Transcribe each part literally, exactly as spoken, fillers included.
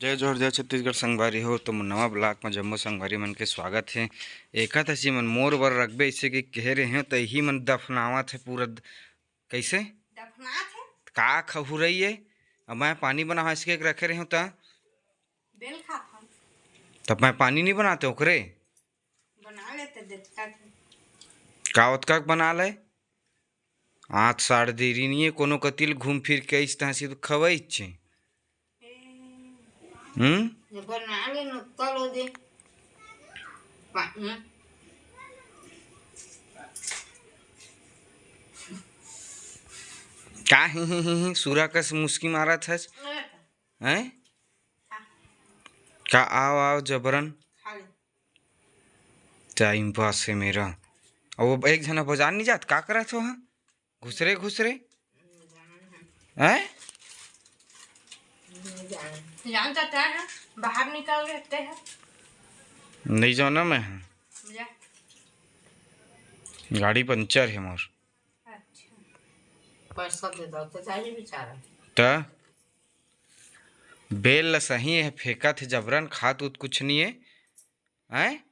जय जोहार, जय छत्तीसगढ़ संगवारी हो। तो नवा ब्लॉग में जम्मो संगवारी मन के स्वागत हे। एकादशी मन मोर बर रखबे, इसे कि कहे रहे हो, तो यही मन दफनावत हे पूरा द-, कैसे? दफनात हे। का खहुरई ये? अब मैं पानी बनावा इसके रखे रहे हो, तो बेल खात हन। तब मैं पानी नहीं बनाते ओकरे? बना लेते, देता के। का ओतका के बना ले? आठ साढ़ देरी नहीं है, कोनो कतिल घूम फिर के आइस तहाँ से तो खवाइच छे। हम्म? ये बना ले न, कल हो दे। पा-, हम्म। का ही, ही, ही, ही, सुरा कस मुस्की मारत हस? हैं? का आओ, आओ जबरन? खा ले। टाइम पास है मेरा। अब वो एक जना बाजार नहीं जात, का करत हो हाँ? घुसरे, घुसरे। हैं? जान जाता है, बाहर निकल रहते हैं। नहीं जाना मैं है। जा। गाड़ी पंचर है मोर। अच्छा। पैसा दे दो तो चाहिए बेचारा। त बेल ल सही है, फेंकत है जबरन, खात उत कुछ नहीं है। हैं?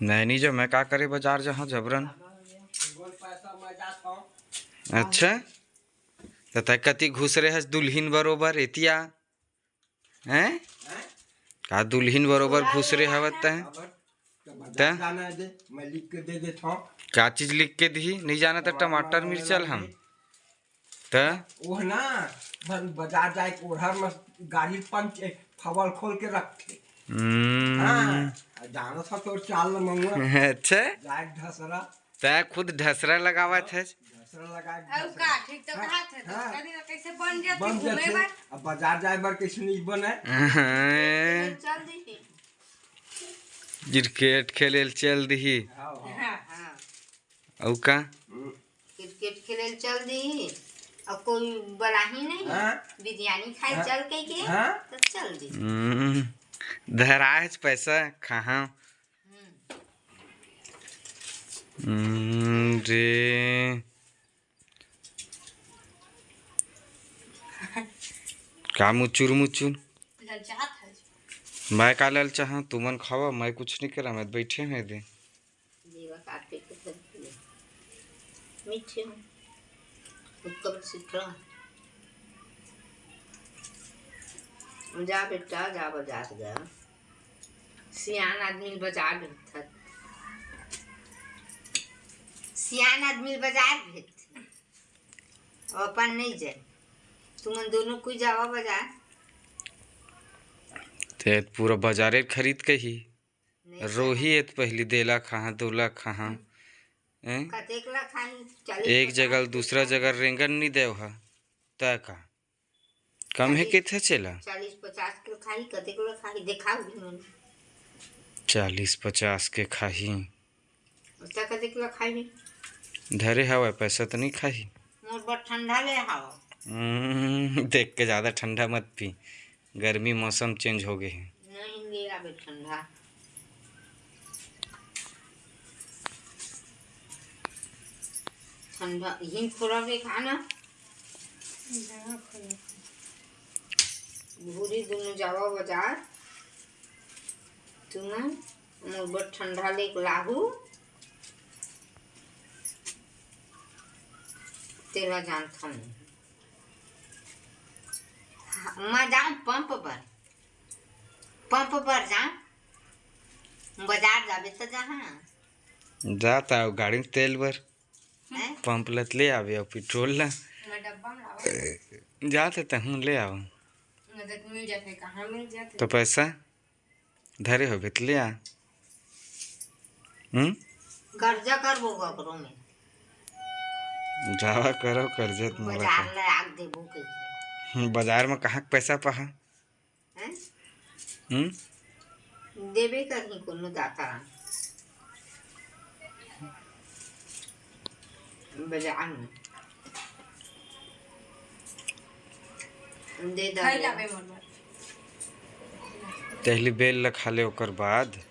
नहीं, नहीं जो मैं का करे बाजार जहाँ जबरन। अच्छा, त तै कति घुसरे हस दुल्हिन बरोबर एतिया? हैं? का दुल्हिन बरोबर घुसरे हवत तै? त? जाना दे, मैं लिख के दे देता हूँ। का चीज लिख के दी? नहीं जाना त टमाटर मिर्चा ल हम। त? ओह ना, बन-, बाजार जाए के ओढ़र में गाड़ी पंच, ए, फवल खोल के रखे। हम्म। हाँ, आ जाना था तोर चाल न मंगुआ। अच्छा? जाए के ढसरा। तै खुद ढसरा लगावत है। ढसरा लगा के अउ ढसरा। का, ठीक तो हाँ, कहत है, तो हाँ। कभी ना कैसे बन जाती बन घूमे जाते। बर। अब बाजार जाए बर कैसे नहीं बने? हाँ। चल दी। क्रिकेट खेले ल चल दिही। हाँ, हाँ। हाँ, हाँ। अउ का? हम्म। क्रिकेट खेले ल चल दी, अउ कोई बलाही नहीं, हाँ? बिरयानी खाए हाँ? चल के, के हाँ? तो चल दी। हम्म, धराए हे पैसा, खाहा। हम्म। हम्म, रे। का मुचुर मुचुर? ललचात है। मैं का ललचाहा? तुमन खावा, मैं कुछ नहीं करा, मैं बैठे हूँ दे। जीवा काटे के सब्जी मीठे में ऊपर से थोड़ा। जा बेटा, जा बाजार जा। सियान आदमी बाजार भेजथत। सियान आदमी बाजार भेजथे। अपन नहीं जाए। तुमन दोनों कोई जावा बाजार। ते पूरा बाजारे खरीद के ही। नहीं रोही जाए। एत पहली देला खाहा, दोला खाहा। हम्म। हैं? कतेक ला खाही? चालीस एक पचास जगह ल दूसरा खाही। जगह रेंगन नहीं देव हा। तै का? कम है चालीस, किथे चेला? चालीस पचास किलो खाही, कतेक ला खाही? देखा भी नहीं। चालीस पचास के खाही। ओतका कतेक ला खाही? धरे हवय, पैसा तो नहीं खाही। मोर बर ठंडा ले हव। हम्म, देख के ज्यादा ठंडा मत पी, गर्मी मौसम change हो गए है। नहीं ले आबे ठंडा। ठंडा, हिंग थोड़ा भी खाना। भूरी दोनों जावा बाजार। तुमन मोर बर ठंडा लेके लाहू, तेला जानथन। मैं जाऊँ पंप बर, पंप बर जाऊँ, बाजार जाबे त जहाँ। जात आओ गाड़ी में तेल बर, हैं? पंप लत ले आवे और पेट्रोल ला। मैं डब्बा में लावा। जाते तहूँ ले आओ। मदद मिल जाते, कहाँ मिल जाते? तो पैसा? धरे होबे त ले आ। हम्म? कर्जा करबो ककरो में। जावा करो कर्जा त मोला बाजार का। ले आग देबो कइके। हम्म, बाजार में कहाँ के पैसा पाहा? हैं? हम्म? देबे करही कोनो दाता। बाजार में। दे दा खाई रे। लाबे मोर बर। पहली बेल ल खा ले, ओकर बाद